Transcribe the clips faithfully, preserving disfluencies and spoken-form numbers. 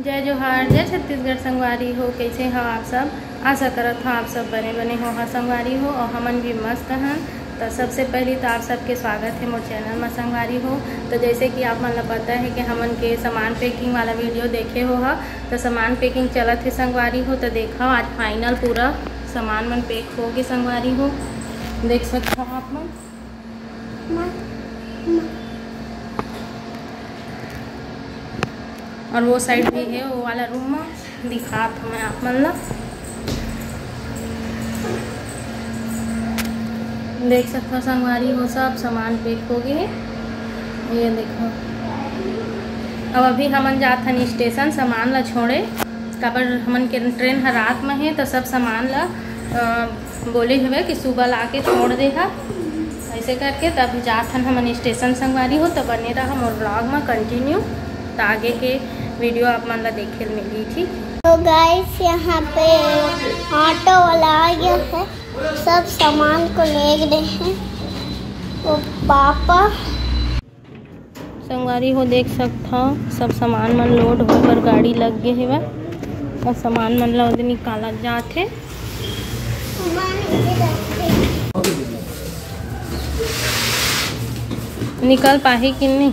जय जोहार, जय छत्तीसगढ़ संगवारी हो। कैसे हो आप सब? आशा करत हो आप सब बने बने हो हा संगवारी हो, और हमन भी मस्त हन। तो सबसे पहली तो आप सबके स्वागत है मोर चैनल में संगवारी हो। तो जैसे कि आप मन ला पता है कि हमन के सामान पैकिंग वाला वीडियो देखे हो हा, तो सामान पैकिंग चलत है संगवारी हो। तो देखा आज फाइनल पूरा सामान मन पैक हो गए संगवारी हो, देख सकते हो आप मन। और वो साइड भी है, वो वाला रूम में दिखात हूँ मैं आप मन ला। देख सकते हो संगवारी हो, सब सामान पैक हो गए। ये देखो, अब अभी हमन जात हन स्टेशन सामान ला छोड़े, काबर हमन के ट्रेन ह रात में है, तो सब सामान ला अ, बोले हवे कि सुबह ला के छोड़ दे हा। ऐसे करके तब जात हन हमन स्टेशन संगवारी हो, तो बने रहा मोर व्लॉग में कंटिन्यू, तो आगे के वीडियो आप मन ला देखे ल मिलही, ठीक? तो गाइस, यहाँ पे ऑटो वाला आ गया है, सब सामान को ले गए हैं वो पापा। संगवारी हो, देख सकत हव, सब सामान मन लोड होए बर गाड़ी लग गे हेवय। अउ सामान मन ला ओदे निकालत जात हे। निकल पाही कि नहीं?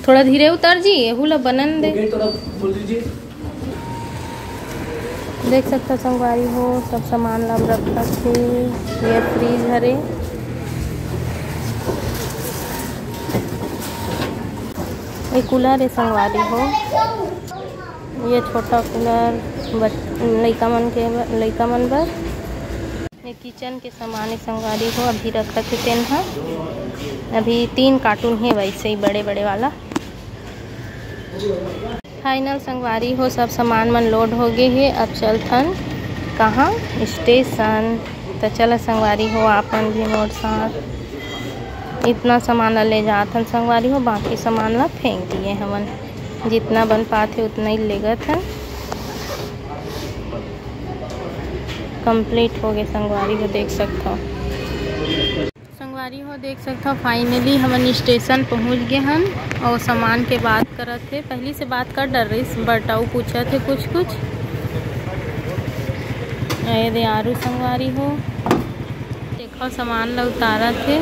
थोड़ा धीरे उतर जी, एहू ला बनन दे। थोड़ा बोल दीजिए। देख सकत हव संगवारी हो, सब सामान ला अब रखत हे। ये फ्रिज हरे, ये कूलर हे संगवारी हो, ये छोटा कूलर बच-, लइका मन के ब-, लइका मन बर। ये किचन के सामान हे संगवारी हो, अभी रखत हे तेन ह। अभी तीन कार्टून हे वैसे ही बड़े बड़े वाला। फाइनल संगवारी हो, सब सामान मन लोड हो गे हे। अब चलथन कहाँ? स्टेशन। त चला संगवारी हो, आप मन भी मोर साथ। इतना सामान ला ले जात हन संगवारी हो, बाकी सामान ला फेंक दिए हमन। जितना बन पात हे उतना ही लेगत हन। कंप्लीट हो गए संगवारी हो, देख सकत हव। संगवारी हो, देख सकत हव, फाइनली हमन स्टेशन पहुंच गए हन और सामान के बात करत हे। पहली से बात कर डर रही, but अउ पूछत हे कुछ कुछ। ए दे आरू संगवारी हो, देखो सामान ला उतारत हे।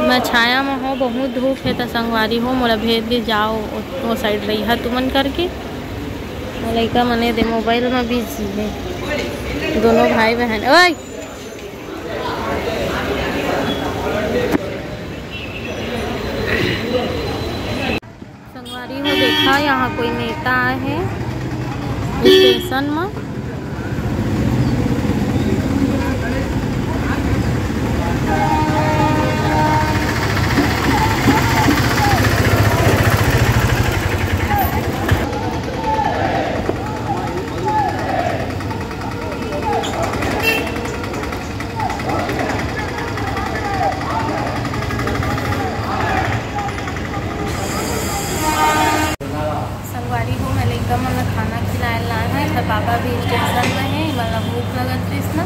मैं छाया में हो, बहुत धूप हे, त संगवारी हो मोला भेज दे जाओ, ओ, ओ साइड रही हा तुमन करके। लइका मन ए दे मोबाइल में बिजी हे, दोनों भाई बहन। ओए! संगवारी हो, देखा, यहाँ कोई नेता आए हे स्टेशन में। त मन ला खाना खिलाए ला हे, त पापा भी स्टेशन में हे, मन ला भूख लगत रहिस ना,